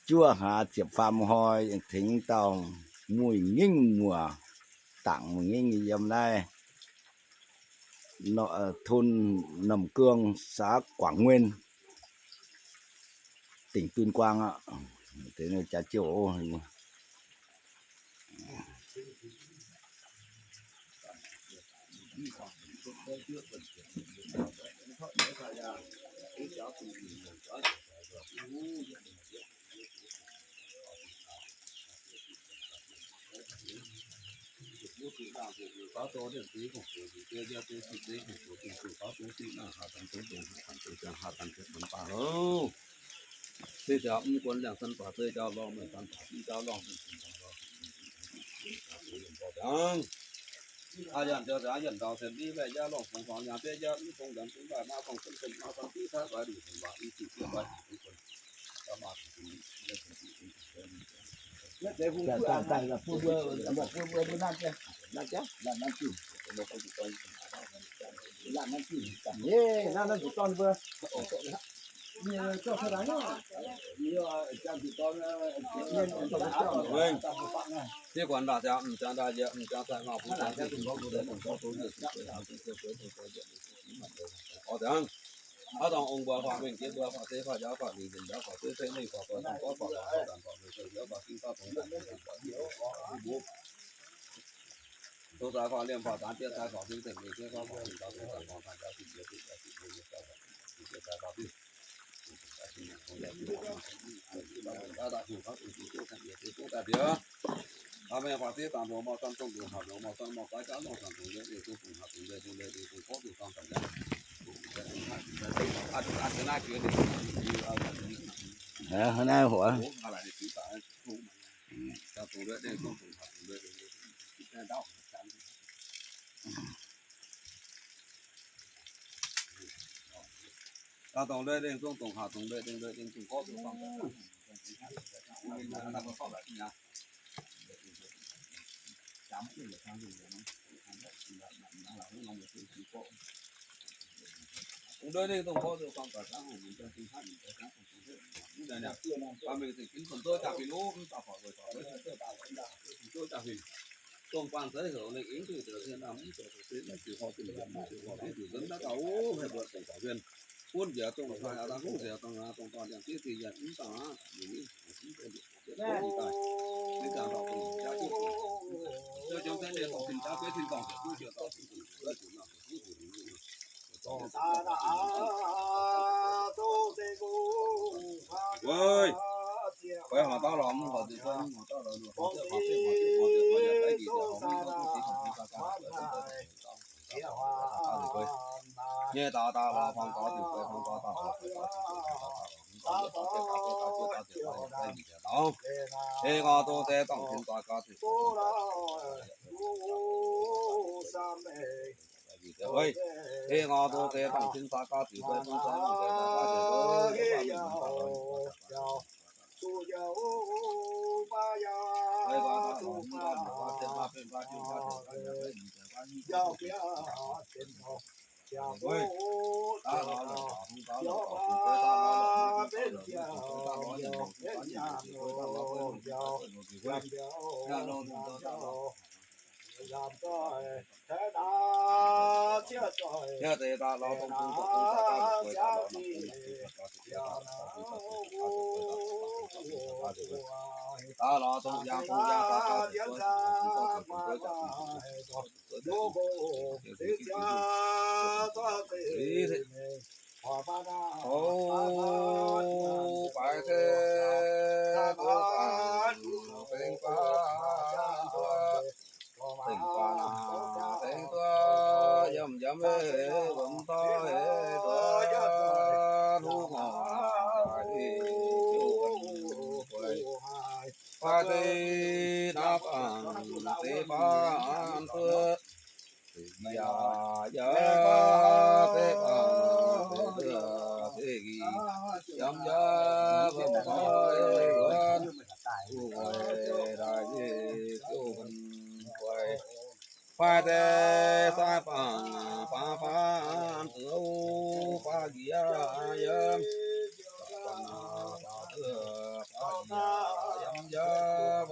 juov hlaax ziepc faam hnoi tengx dauh muic-ngingv muoc, dangc muic-ngingv yiem naaiv thôn Nậm Cương, xã Quảng Nguyên, tỉnh Tuyên Quang aqv. Jaax jiouv Naaiv hov.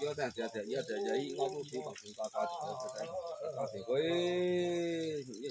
jienv daaih ziangx ziangx yie ziangx yie i ngorc duqv sic bangc cingx daaih daaih ziangx daaih ziangx guei.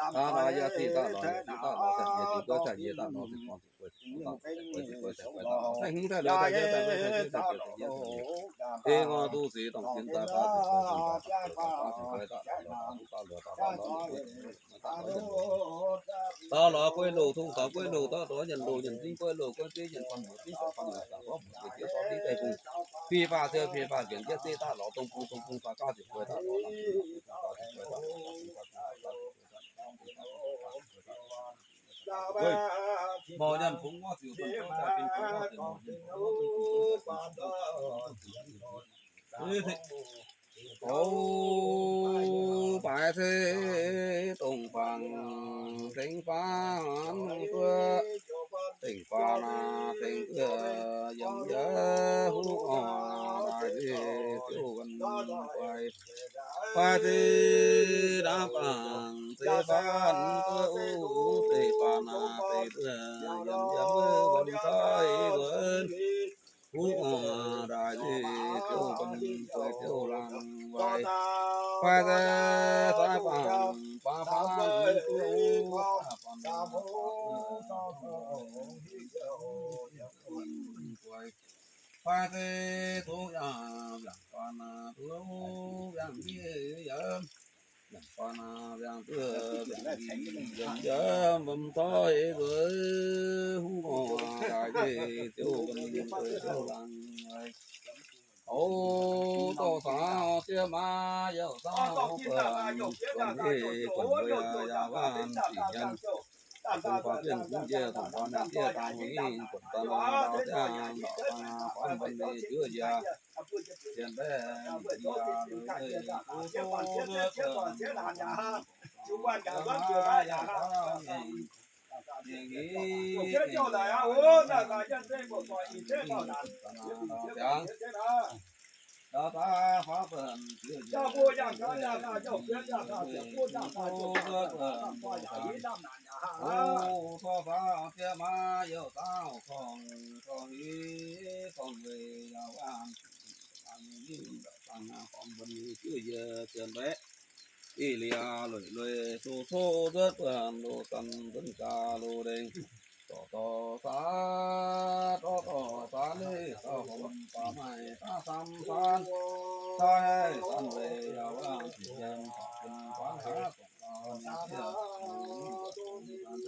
Daaih lorz yaac sic daaih lorz, yaac sic daaih lorz, caux nyei zingh guoqv caux nyei daaih lorz, ziepc gorn ziepc guoqv, ziepc gorn ziepc guoqv, ziepc guoqv ziepc guoqv, caux hmz daaih liuz daaih ziepc guoqv ziepc nyeic, ziepc nyeic ziepc nyeic, ziepc nyeic ziepc nyeic, deix ngor duqv sic dongh cin daaih daaih ziepc guoqv, ziepc guoqv daaih lorz, daaih lorz gueiv loh, tong taux gueiv loh, daaih lorz nyanc loh, nyanc zingh gueiv loh, gueiv zingh nyanc fun mbuox zingh, fun mbuox zanc gorngv mbuox ziex jiex zorqv zingh daaih bung. Fih faah ziou fih faah njiec jienv zingh daaih lorz dong bung, dong bung faah gauh ziepc guoqv daaih lorz, mouc nyanc fungx ngorc ziouc O, baaix se dongh fangx tengx faan duqv, tengx faan aqv, tengx duqv yiem yie huv oc, daaih se ziouv wuonh guaix. Baaix se daaih fangx tengx faan duqv, tengx faan aqv, tengx duqv yiem yie wuonh guaix. Huv oc, daaih se ziouv wuonh guaix, ziouv laangz guaix. Baaix se daaih fangx faan duqv, fangx guaix. Baaix se duqv yangh, yangh faan aqv, duqv yangh yie yiem, yangh faan aqv, yangh duqv yangh yie yiem, yiem wuom doic nzueic. Huv oc, daaih se ziouv wuonh guaix, ziouv laangz guaix. O, dorh saauv diev maa yauh saauv buonc, buonc hei buonc wei yaac waanc ziqc nyanc. Dongh faaux bienh kungx njiec, dongh faaux nangh diev dangh hungh hingh, buonc daaih nor ndau ziangh ndorqc dangh faaux mbuonx meiz juov njiec, zien mbaeqv yaac Ih liuz lueic lueic, so so nzuotv buonc, loz zanc nzuonx gaax loz ndengc. Dorh dorh saax, dorh dorh saax, leiz dorh hormh baac maaih daav samv saan. Daaih zanc weic yaac wuov ziepc yiem, baac bun baav haav, dorh dorh nyei fiev,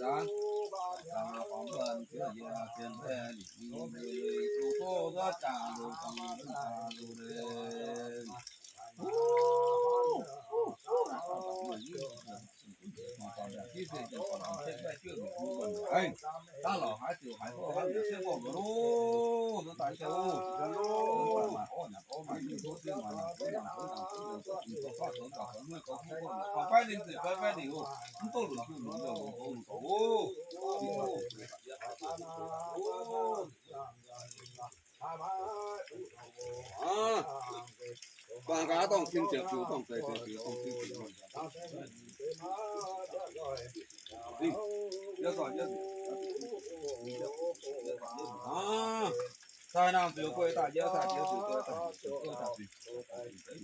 zanc zanc, zanc hormh buonc, fiev yie zien baeqv liqc, so so nzuotv jaax loz zanc nzuonx gaax loz ndengc. Baac gaax dorngh cing ziepc ziepc, dorngh deix ziepc ziepc, dorngh cing ziepc ziepc. Aa, sai naamh ziouc guei daaih njiec, daaih njiec ziouc guei daaih njiec, guei daaih njiec.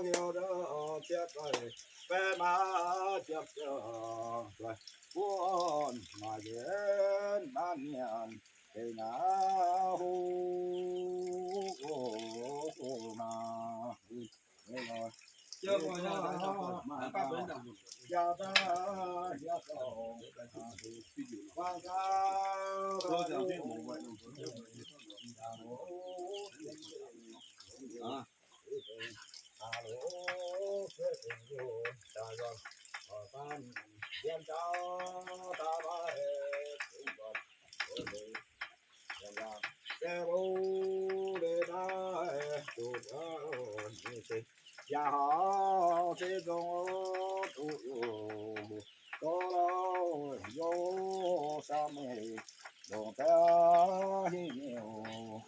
Liuz ziepc doic, baeqv maav ziepc ziangh doic, buonv maaih yienx naaiv mienh deix naaiv huv. Yaac hauv se zong duqv doz lauh youh samv meih longc daaih hingh miuc.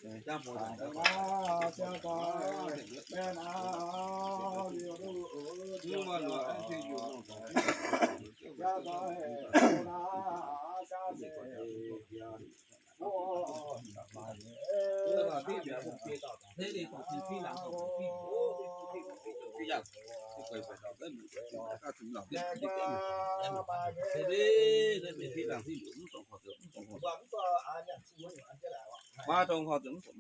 Maiv dongh haaix nqenc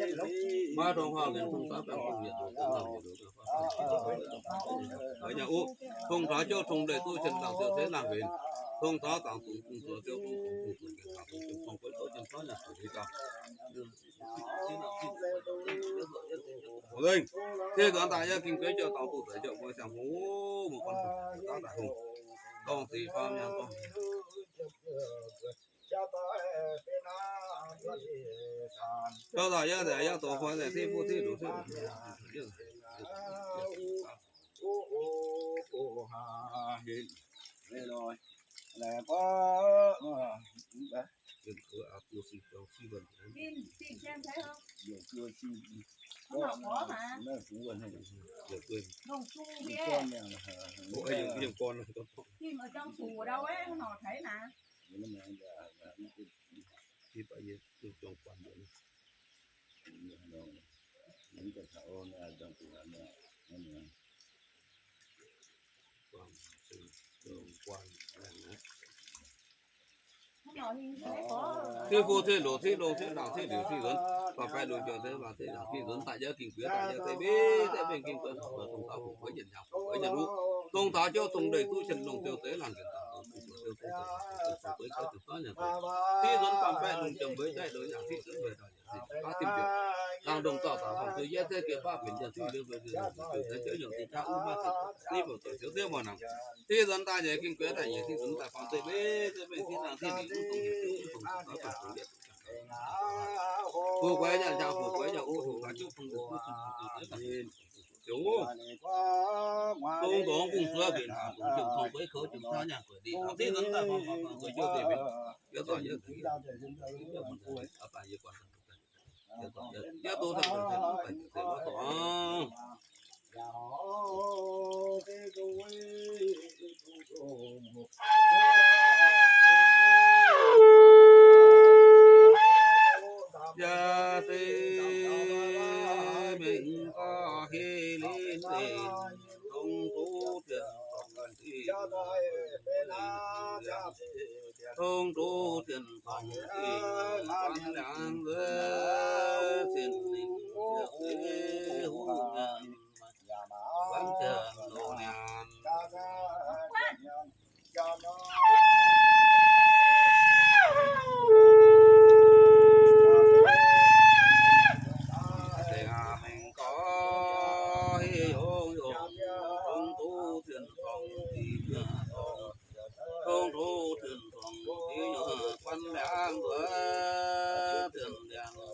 tong saax baengh dongh yietc dongh nangh yietc dongh fai nyei uv. Tong taux jouv tong ndeic duqv cien dangh ziouc zeiv laangh nqenx. Tong taux zaangc dungz bungx zuoqc ziouc dongh dongh bungx zuoqc nqenx dangh dongh dongh tong gueix douv cien faav nyanc zuqc nqenx dangh. Zengc, tih nzuonx daaih yie ging gueix jiouc daux duqv zeix jiouc mbuo siang-hungh, mbuo gorngv daaih hungh, dongh ziqc faam nyanc dongh. Dauh dauh yie nzengc yie doqc fai nzengc, tiqv buv tiqv nduqc tiqv. Tiqv fuv tiqv nduqc tiqv longh tiqv laangh tiqv liuz tiqv nzuonx, faam-baeqc lungh jomc deix laangh tiqv nzuonx daaih yie ging gueix daaih yie deix mbiv deix mbienv ging gueix dongh taux fuqv gueix njiec nziaamv fuqv gueix njiec luv, dongh taux jouv tong ndeic duqv cien longh ziouc deix laangh nqenx daaih dongh ziouc deix dongh gueix gueix ziouc daaih nyanc gueix. Tiqv nzuonx faam-baeqc lungh jomc mbueix jaiv ndoqv nyanc tiqv nzuonx mbueix daaih nyanc tiqv nzuonx baav dimh njiec. Laangh ndongc dauh taux fongc zuiz yietv zeiv geh baav benx njiec tiqv nzuonx mbueix njiec nzuonx ziouc deix jauv nyanc deix jaav uv maaih ziepc div mouc doic ziouc ziouv muoz-nangc. Tiqv nzuonx daaih nyei ging gueix daaih nyei tiqv nzuonx daaih faam deix mbiv deix mbienv tiqv laangh tiqv liuz mv dongh njiec duqv mv dongh daaih dongh dongh yietv Fuqv gueix nyanc nziaamv fuqv gueix nyanc uv, tongx taux juqv tong ndeic duqv cien longh ziouc deix laangh nqenx daaih dongh ziouc deix dongh dongh bungx zuoqc nqenx daaih dongh ziouc tong gueix kouv ziouc taux nyanc gueix ndiev. Tiqv nzuonx daaih faam faam faam gueix jiouv deix mbienv, yietv zorc yietv deix, yietv zorc yietv deix, yietv zorc yietv deix, yietv zorc yietv deix, yietv zorc yietv deix, yietv zorc yietv deix. Yaac se mengh gorx heh linh linh, dongh duqv zien dongh dingc, dongh duqv zien dongh dingc, guanh liangx nzueic, zien ninh ziec deix huv nyanc, guanh ziangx ndoqc nyanc. Dengx aac, mengh gorx heh yongh yongh, dongh duqv zien dongh dingc, dongh duqv zien dongh dingc, guanh liangx nzueic, zien liangx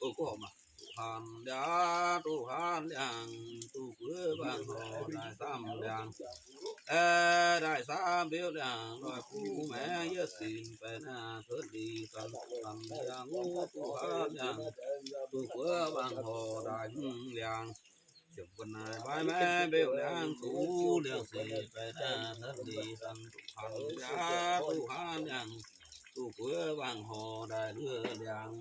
Duqv hnangv ndiangx, duqv hnangv ndiangx, duqv buov mbaengx horc daaih samv ndiangx. Daaih samv mbiouv ndiangx, loz-kuv maengx yietv sinx baeqc naaiv cuotv li san, duqv hnangv ndiangx, duqv hnangv ndiangx, duqv buov mbaengx horc daaih hmz ndiangx. Ziepc buonc naaiv mbaix maengx mbiouv ndiangx, duqv liouh sic baeqc naaiv cuotv li san, duqv hnangv ndiangx, duqv hnangv ndiangx, duqv buov mbaengx horc daaih hmz ndiangx.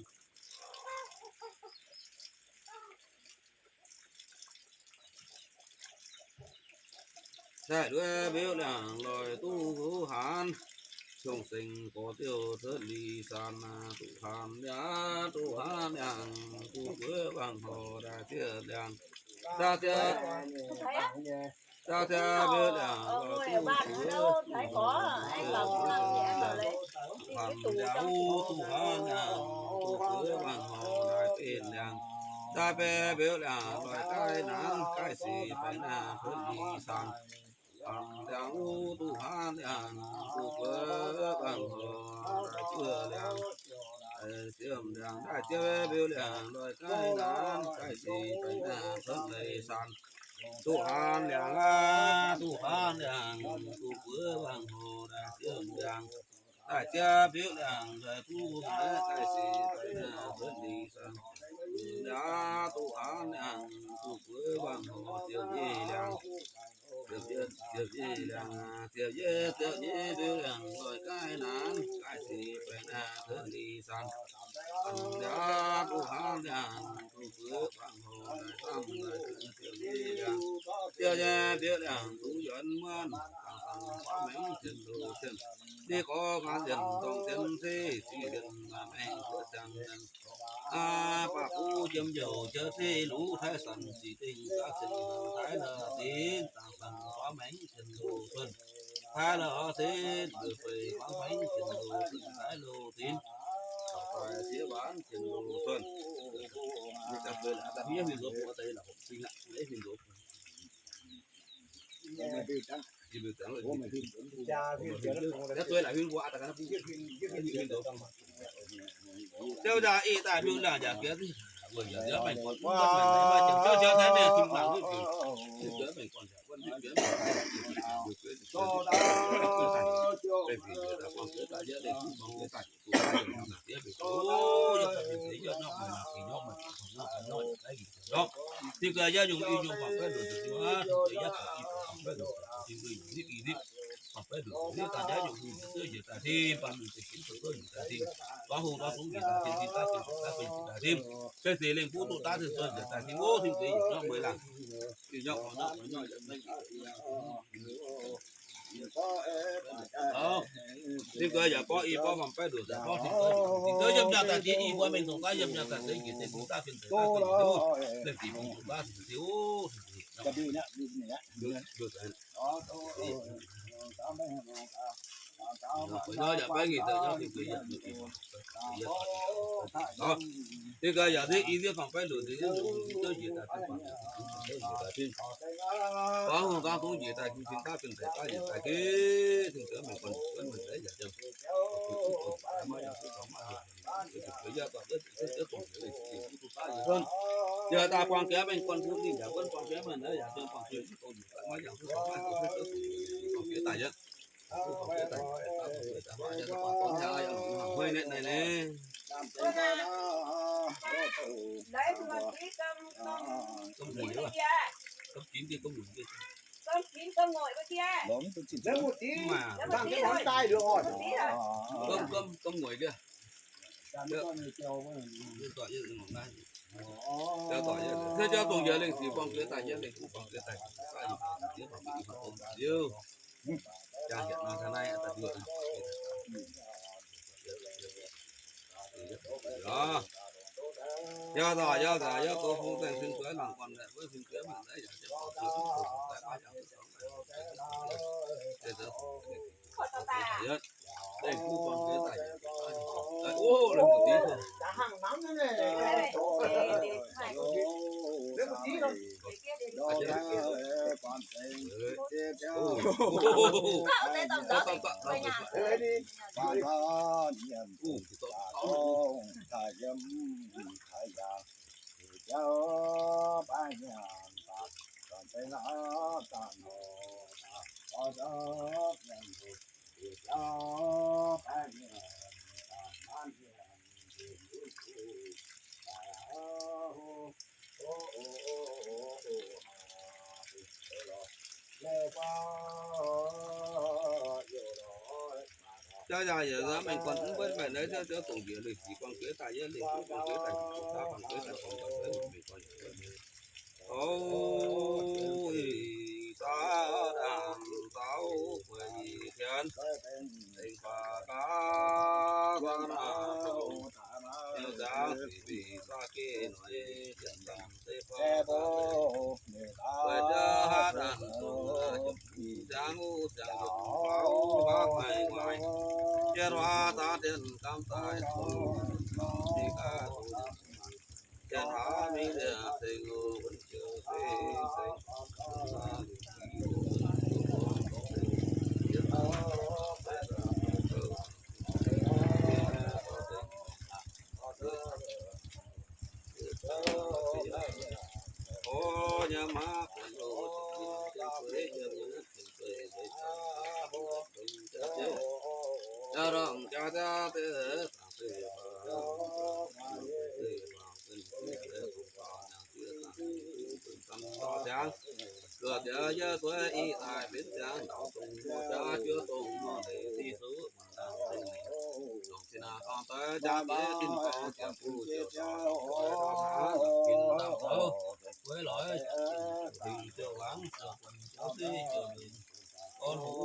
Daaih nduov mbiouv ndiangx loz-kuv haanz, ciong-seng gorx-ziouv cuotv li san, duqv hnangv ndiangx, duqv hnangv ndiangx, duqv buov mbaengx horc daaih ziepc ndiangx. Daaih ziepc Daaih ziepc mbiouv ndiangx, duqv hnangv ndiangx, duqv buov mbaengx horc daaih betv ndiangx. Daaih betv mbiouv ndiangx, loz-gaaiv naanv gaaiv sic baeqc naaiv cuotv li san. Hnangv ndiangx, duqv hnangv ndiangx, duqv buov mbaengx horc daaih ziepc ndiangx. Ziepc ndiangx, daaih ziepc mbiouv ndiangx, loz-gaaiv naanv gaaiv sic baeqc naaiv cuotv li san. Duqv hnangv ndiangx aav, duqv hnangv ndiangx, duqv buov mbaengx horc daaih ziepc ndiangx. Daaih ziepc mbiouv ndiangx, loz-kuv naanv gaaiv sic baeqc naaiv cuotv li san. Ndiangx, duqv hnangv ndiangx, duqv buov mbaengx horc ziepc nyeic ndiangx. Ziepc nyeic, ziepc nyeic ndiangx, ziepc nyeic, ziepc nyeic mbiouv ndiangx, loz-gaaiv naanv gaaiv sic baeqc naaiv cuotv li san. Ndiangx, duqv hnangv ndiangx, duqv buov mbaengx horc daaih samv daaih ziepc nyeic ndiangx. Ziepc nyeic mbiouv ndiangx, duqv yuonx muonv, dangx dangx faaux maengx cien-ndoqv cien. Ni gorx gan cien, dorng cien, se zic cien, maengx cuotv ziangx cien. Aa, baac buv jiem youc jauv zeiv luv taiv sanc zic dingh gaav cien, taiv la'zinh dangx dangx faaux maengx cien-ndoqv cuonv. Taiv la'zinh mbeix feix faaux maengx cien-ndoqv cuonv, taiv la'zinh caux daaih siev waanc cien-ndoqv cuonv. Ziouv nzaa ih daaih mbiouv laangh jaax giex, wuov nziex maengx gorn, ziouv nzaa naaiv mingh tim laangh wuov nziex, nziex maengx gorn, Ninh gaax yaac nyungc i nyungc bangc baeqv ndoqc, bangc baeqv ndoqc, bangc baeqv ndoqc, bangc baeqv ndoqc, daaih jaax nyungc hungh njiec daaih tim, baac mingh zeix ginv zoux duqv njiec daaih tim, dongh hungh dongh zungv njiec daaih tim, daaih tim daaih tim njiec daaih tim, se zeix lengh buv duqv daav zinh zuoqv njiec daaih tim, o tim zeix yietc nyauv mueiz laangh, yietc nyauv, nyauv, nyauv, Ninh gaax yaac gorngv i borqv faam baeqv nduqc daaih gorngv dingc gouv, dingc gouv yiem nyaanh daaih diex i buo mengh dongh daaih yiem nyaanh daaih deix njiec deix bung daaih fin deix daaih deix liuz, lengh dix bung dongh daaih deix o. Ninh gaax yaac deix i diev faam baeqv nduqc deix, dingc gouv njiec daaih fin, dingc gouv njiec daaih fin, gorngv hungh daaih dongh njiec daaih fin, daaih fin deix daaih njiec daaih geh, dingc gouv mengh gorn mengh deix yaac jiem. Yaac daaih buang jiex mengh gorn mbuo mingh yaac wuonv buang jiex mengh naaiv yaac jiem buang jiex mengh gorn yaac maiv yangh duqv buang jiex daaih yietv. Se jauv dongh njiec lengh sic buang jiex daaih yietv lengh kuv buang jiex daaih yietv, jaa hietc nor taux naaiv daaih nduoqc. Yaac, yaac daaih, yaac daaih, yaac daaih, fungx zaengh fin-suev laangz guanh naaic, wuov fin-suev mangc naaiv yaac jiem, dengh kuv buang jiex daaih, o, lengh gu'div. Jaa yaac yaac mengh gorn mv buonv mbaeqc naaiv, jaa jaa dongh njiec lengh sic buang jiex daaih yietv lengh kuv buang jiex daaih yietv kuv buang jiex daaih buang jiex mengh gorn. O, ih, zaux ndaangc zaux gueic ih tienx, zengc baac gaax zaux ndaangc zaux, ziouc nziaaux sic mbic zaqc geh noic, jienv dangh deix faaux gueic jaa haav daaih dongh ziangx wuov ziangx yungz faaux haav guaic guaic, jienv waac daaih dien gamh daaih dongh ziqc gaax dongh Janx-aav mingh liangx-zengx oc, wuonv ziouc se seng. Luoqc ziangx yie sueih ih daaih benx ziangx ndau dongh muoz jaax jiuv dongh muoz leiz di suv muoz dangh zengx longc zinh naaic dorng daaih jaa bieqc zinh dorng ziepc buo ziepc dauh zoih dauh hnangv zinh dauh zoux guei loix ziouc lingc ziouc wangc ziouc guanh ziouc zeiv ziouc lingc gorn hux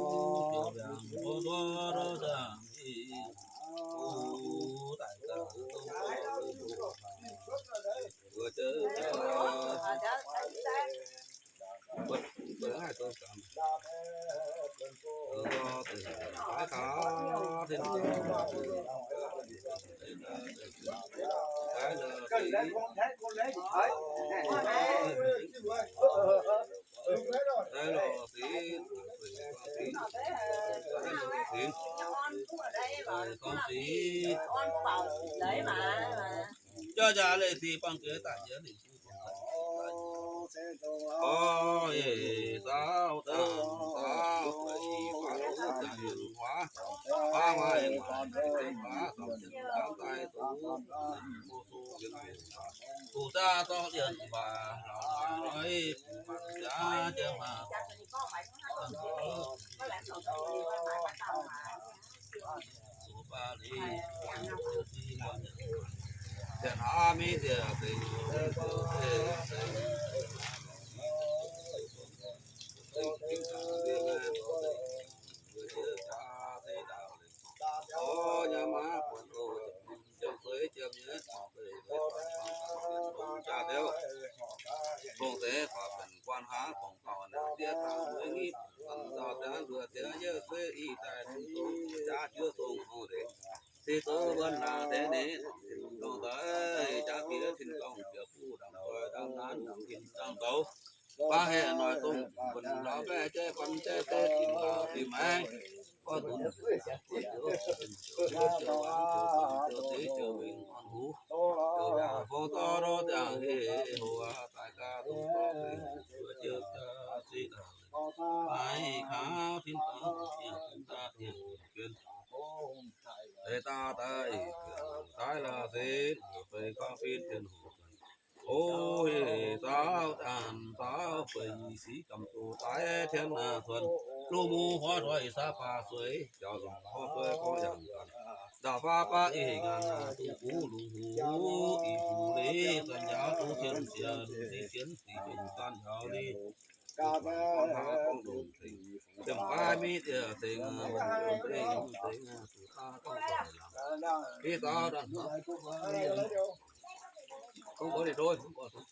ziouc mbiaangx nduov nduov nduov nzangc i daic daaih dongh mbuo jauv Jaa jaa leiz-sih buangh jiex daaih jiex lingc. Oc, zaux dangh zaux gueic i guaax duqv ziangh yunh huaax, huaax maaih guaax duqv ziangh huaax, dorh jienv lamh daaih duqv mbuo suv jienv duqv zaqv zorqv lienc waac lorz lorz i bungx mangc jaax jienv maac. Janx-aav mingh ziouc zengc, zengc, zengc, zengc, zengc, zengc, zengc, Aav, gorngv gauh naaic diev taux mueiz nyic, zanc zaux ziangx nduoh ziangx yie sueih ih daaih tin-dorngh jaav juov zong hngongx ndeic, se zoux wuonv laangz deix ninh tin-dorngh daaih jaav diev tin-dorngh jiex buv ndamv doix ndamv naanv ndamv tin ndamv zoux. Baav heh noic dongh buonc ndau baeqv jaiv guan jaiv deix tin-dorngh dinh maengx, gorngv dun ziouc ziangx ziouc ziouc ziouc ziouc ziouc wingh orn huv, ziouc yaac fong zorqv lorz ziangh heh hoc daaih gaax dongh zorqv deix zuov jienv jaax siqv daaih. Maiv kaav tin-dorngh yaac tin-dorngh yaac juonv. Deix daaih daaih daaih la'zinh, feix kaav fin tien hoc. O, heh zaauv daanh zaauv feix nyic sic gamh zoh daaih tien naaiv cuonx. Lu mungz huaav doic ih saav baac sueix, jaux longc gorngv sueix gorngv yangh ganh. Ndaauv faav baav ih ngaanc duqv guv lungh huv, ih huv leiz zanc njaaux duqv cien cien, sic cien sic cien zanc njaaux leiz. Ziemx baav mingh diex zengx, zengx, zengx, zuqc daav gorngv doic laangz. Ih zaauv daanh zaauv, gorngv gorx-youz, gorngv gorx-youz.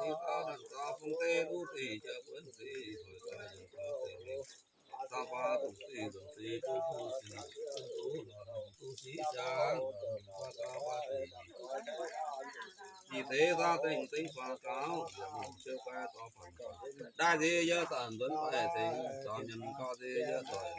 Ih zaauv daanh zaauv fong zeiv luv deic jauv buonv zeiv, hoic daaih yiem gauh zeiv. Zaauv baav dongh zeiv nzunc zeiv duqv bun sic, bun duqv lorz longc duqv sic jangv, lorz longc baav gauv baav deic. Ih zeiv zaauv zengc zengc faaux gaux, yaac mv siou gai zorqv faaux gaux. Daaih nziex yie zanc nzuonx daaih zengc, zorqv mienh gauh nziex yie doic.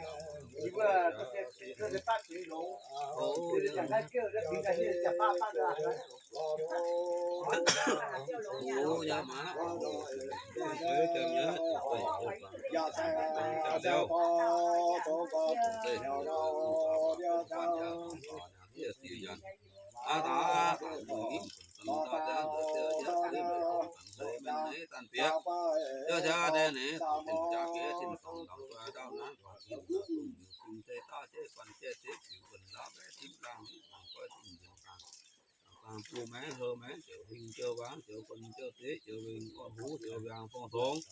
Bangc buo maengx houh maengx ziouc hingh ziouc waangx ziouc guon ziouc deix ziouc wengh orn huv ziouc mbiaangx fong-songx.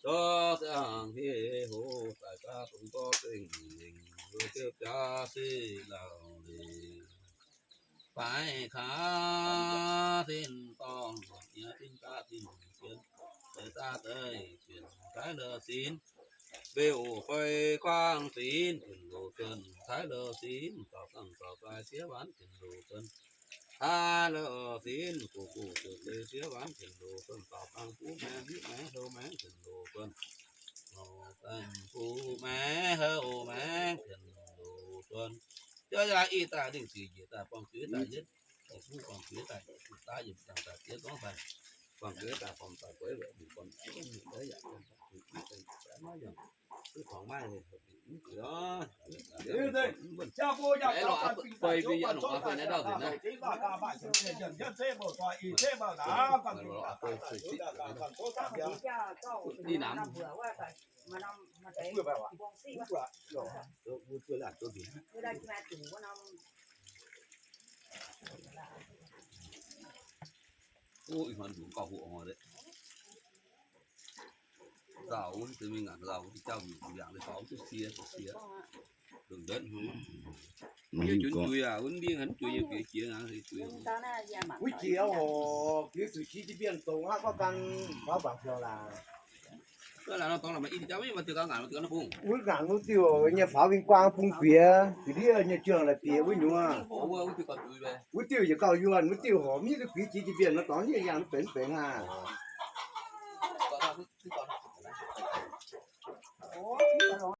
Zorqv ziangh heh hoc daaih gaax dongh zorqv zengc lengc, ziouc biaa se lauh leiz. Baaiv kaav tin-dorngh, yie tin-daqv tin-jien, deix daav deix jienv taaix la'sinx, mbeih oc fei guangv sinx tin-loz cuonx, taaix la'sinx zaux dangh zaux daaih siev waanc tin-loz cuonx. Taaix la'sinx gox gox ziouc deix siev waanc tin-loz cuonx, zaux dangh buv maengx hiuv maengx houh maengx tin-loz cuonx. Zaux dangh buv maengx houh maengx tin-loz cuonx. Jauv yaac ih daaih lingh ziqc njiec daaih buangh zuiz daaih yietv, buv buangh zuiz daaih daaih yietv dangh daaih diev zorngv daaih, buangh zuiz daaih buangh daaih gueix weic mingh buangh zuiz yaac maiv yangh, duqv tongx maiv Ih hnoi nduqc gauh hoqc hnoi deix. Nzauh wuov deix mingh ngaanc nzauh wuov deix jauv mbiaangc deix faaux duqv sie duqv sie. Ndongc ndonv hmz. Yie junv juix aac, wuov mingh hanc juix nyei bieqc jiex aqv, juix. Wuov jiex oc, jiex zuqc qiex jienv mbienv dongz aqv, gorngv gan faaux baac biaux laac. Wuov ngaanc wuov diuh nyei faaux win-guaang bung bieqc, bieqc ndiev nyei juangc laaix bieqc wuov nyuoz. Wuov diuh yietc gauh yuonh, wuov diuh horpc miev duqv bieqc jiex jiex mbienv nor dorngx nyei yangh benx benx aqv.